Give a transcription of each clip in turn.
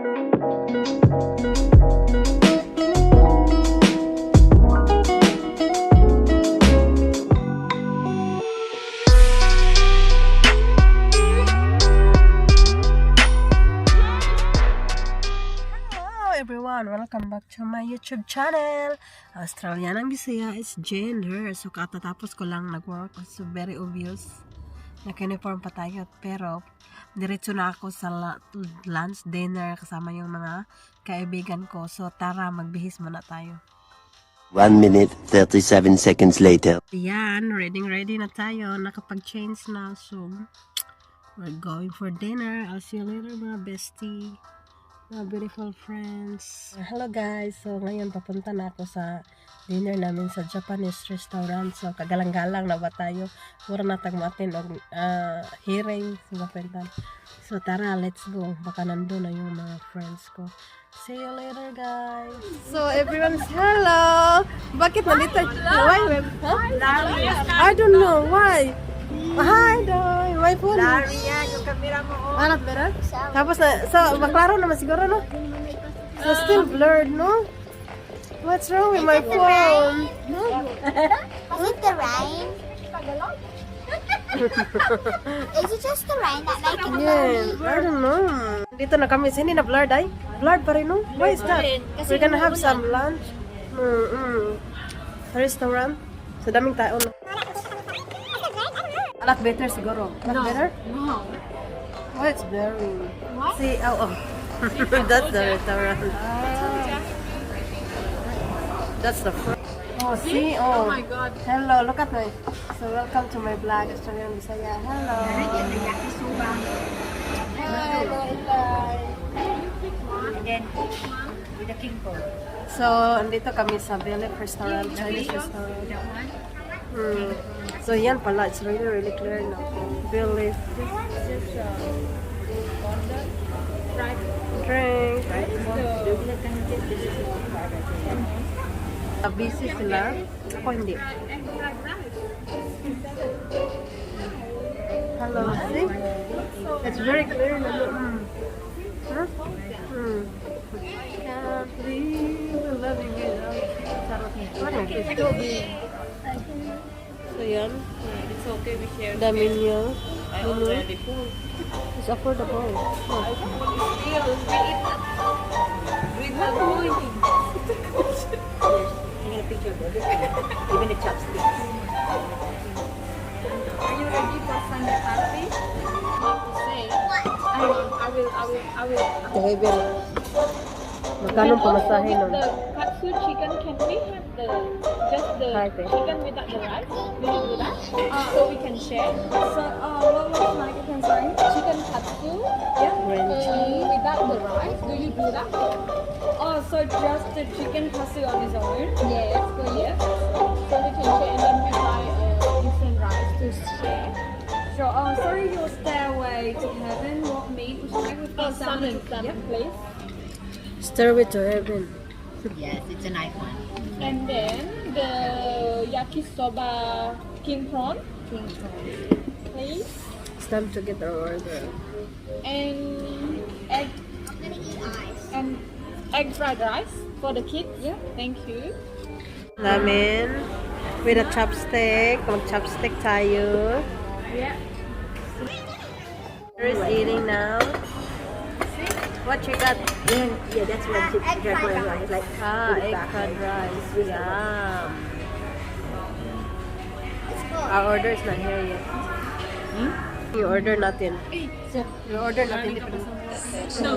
Hello everyone! Welcome back to my YouTube channel! Australianang Bisaya is gender. So katatapos ko lang nag-work. So very obvious. Naka-uniform pa tayo. Pero diretso na ako sa lunch dinner kasama yung mga kaibigan ko. So tara, magbihis muna tayo. 1 minute, 37 seconds later. Yan, ready ready na tayo. Nakapag-change na. So, we're going for dinner. I'll see you later, mga bestie. Mga beautiful friends. Hello guys. So, ngayon papunta na ako sa dinner namin sa Japanese restaurant. So, kagalang-galang na ba tayo? Mura na tag matin og hearing sa mapentan. So, tara, let's go. Baka nandun na yung mga friends ko. See you later, guys. So, everyone's hello. Bakit nandito? Why? Huh? I don't know why. Hi, Doy. My phone. Yung camera mo. Oh. Ah, not better? Tapos na, so, maklaro naman siguro, no? So, still blurred, no? What's wrong with my phone? No? Was it the rain? Is it just the rain that make it Yeah, blurry? I don't know. Dito na kami. Hindi na blurred, ay? Blurred pa rin, no? Why is that? We're gonna have some lunch. Sa restaurant. Sa daming tao, no? A lot better siguro. A lot better? No. Why it's blurry? See, oh. That's the restaurant. That's the front. Oh, see? Oh. Oh my God. Hello, look at me. So, welcome to my vlog, Australian Bisaya. Hello. Hello, Itay. And then, with the king prawn. So, andito kami sa Belle Restaurant, Chinese restaurant. That one. So, yan pala. It's really, really clear now. Belle. Just order. Fried Drink. the Busy sila. Ako hindi. Egg fried rice. Hello, see? It's very clear na. Huh? Can't live loving without you. Charot. Ano? So, yan. It's okay, we share. The menu. I Menu. already full. It's affordable. Oh. We eat with the Taking a picture of everything, even the chopsticks. Are you ready for Sunday party? What to say? I will. Heaven. Magkano pamasahe nun? The katsu chicken, can we have the just the Hi, babe. Chicken without the rice? Will you do that? So we can share. So, what would you like again? Sorry. Chicken katsu, Yeah. Without the rice. Do you do that? Oh, so just the chicken katsu on its own? Yes, please. So we can share and then we buy different rice to share. Sure. Oh, sorry, your Stairway to Heaven. What meat would you like? We've Oh, got salmon, salmon, please. Stairway to Heaven. Yes, it's a nice one. And then the yakisoba king prawn, King prawn. Please. It's time to get our order. And egg I'm gonna eat ice. And egg fried rice for the kids. Yeah. Thank you. Namin. With a chopstick. Mag-chopstick tayo. Yeah. Is eating now. What you got? Then, yeah, that's when Egg chicken fried fried rice. Like, Ah, put it egg back, fried like, rice. just use the Yum. It's good. Our order is not here yet. You order nothing. You order nothing. No.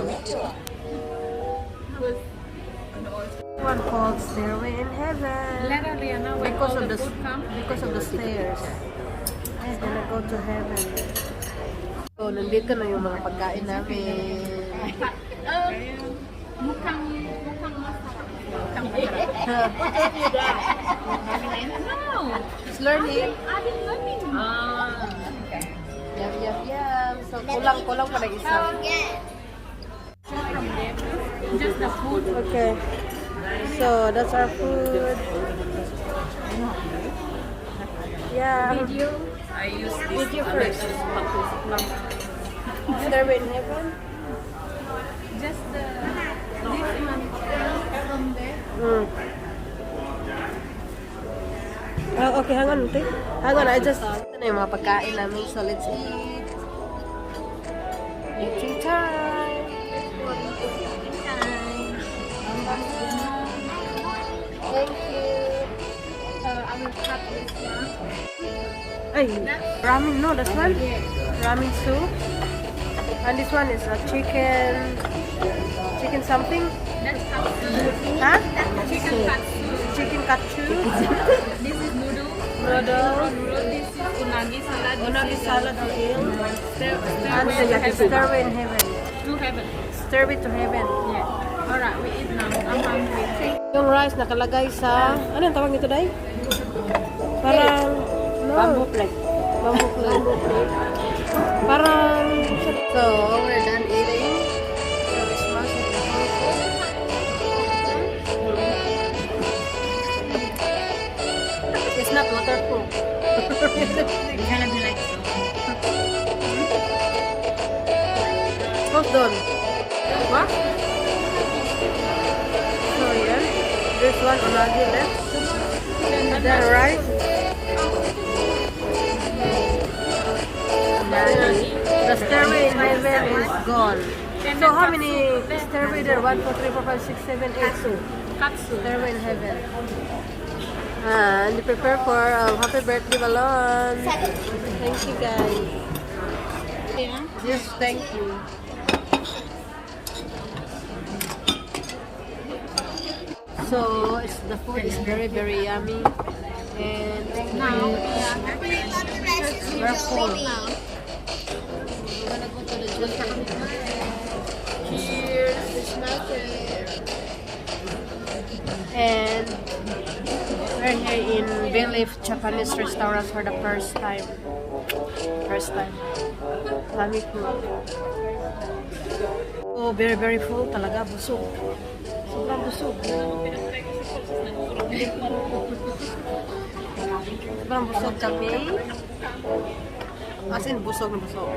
One called Stairway in Heaven. Let Ariana when Because all of the the food come. Because of the stairs. It's gonna go to heaven. So, nandito na yung mga pagkain namin. Mukhang masarap. No. It's learning. I've been learning. Ah. Yum, yum, yum. So, kulang, kulang pa na isa. Yeah. Just the food. Okay. So, that's our food. Yeah. Video. I use this Video first. Stairway in Heaven. Just the Oh, okay, hang on, ate. Hang on, I just... Ito na yung mga pagkain namin, so let's eat. Eating time! Thank you. I will cut this one. Ay, ramen, no, that's one? Ramen soup. And this one is a chicken something? That's katsu. Huh? Chicken katsu. Chicken katsu. This is noodle. Noodle. Noodle. This is unagi salad. This Unagi is, salad again. Stairway And to the heaven. Stairway in Heaven. To heaven. Stairway to Heaven. Yeah. Alright, we eat now. I'm hungry. Yung rice nakalagay sa, ano yung tawag nito, Day? Parang, no. Bamboo plate. Bamboo plate. Parang, so, we're done eating. So, we smash it the whole food. It's not waterproof. It's gonna be like so. Hold on. What? So, yeah. There's one unagi left. Is that rice? The stairway in heaven is gone. So how many stairway there? 1, 2, 3, 4, 5, 6, 7, 8. Katsu. Stairway in heaven. And prepare for happy birthday balloon. Thank you, guys. Yes, thank you. So it's the food is very, very yummy, and Now we are happy. we're full. We're gonna go to the gym. Cheers! And we're here in Bayleaf Japanese restaurant for the first time. First time. Yummy food. Oh, very, very full talaga. Busog. Sobrang busog. Sobrang busog kami. As in, busog na busog.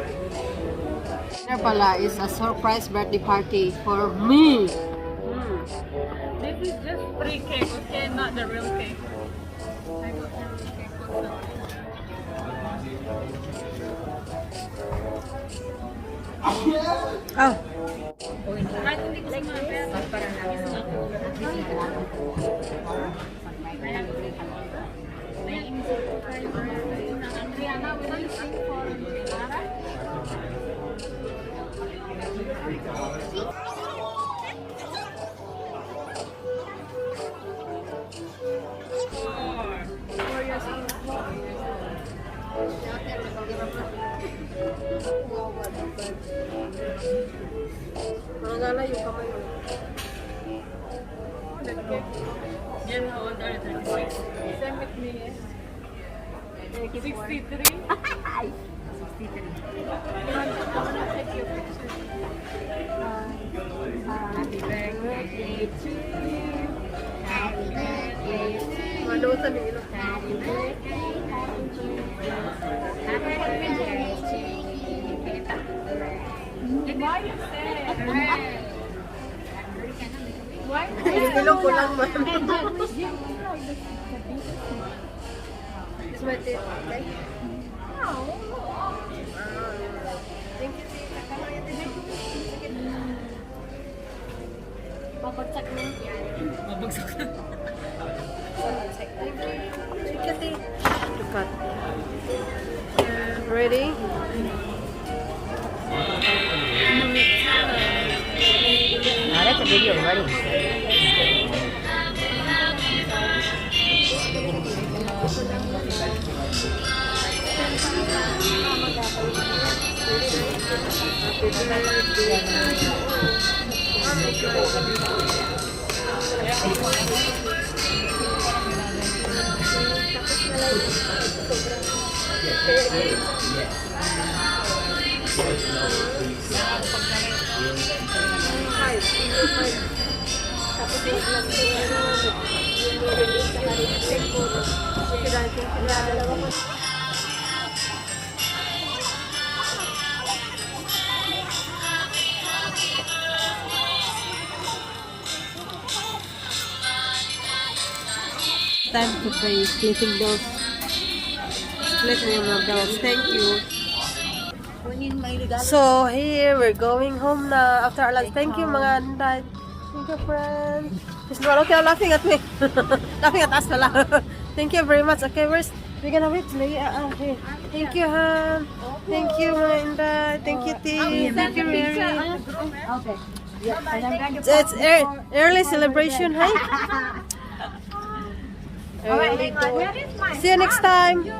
There pala is a surprise birthday party for me. This is just free cake, okay? Not the real cake. I got the real cake also. Oh, Kahit hindi ko sumabit. Rihanna, will you sing for Lara? 4 years old. Mga yung kamay mo. Jen, how old are you? 36? Same with me. Eh? 63? 63. I wanna take your picture. Happy birthday to you. Happy birthday to you. Malutan yung ilong. Happy birthday, happy birthday. Happy birthday to you. Why you say red? Why? Yung ilong ko lang, ma'am. It's my tip, okay? Thank you, tita. Babagsak na. Mabagsak na. Thank you. Thank you, tita. To cut. Ready? Now that's a video already. Tapos yung yung release sa dalawa ko. Time to pay splitting bills. Split mo yung mga bills. Thank you. So, here, we're going home na after our lunch. Thank you, mga anday. Thank you, friends. Miss Noel, okay, laughing at me. Laughing at us pala. Thank you very much. Okay, we're gonna wait. Leia, okay. Thank you, Han. Thank you, mga inday. Thank you, T. Thank you, Mary. Okay. Yeah, and I'm going to It's early celebration, hey? Early go. Where is mine? See you next time. You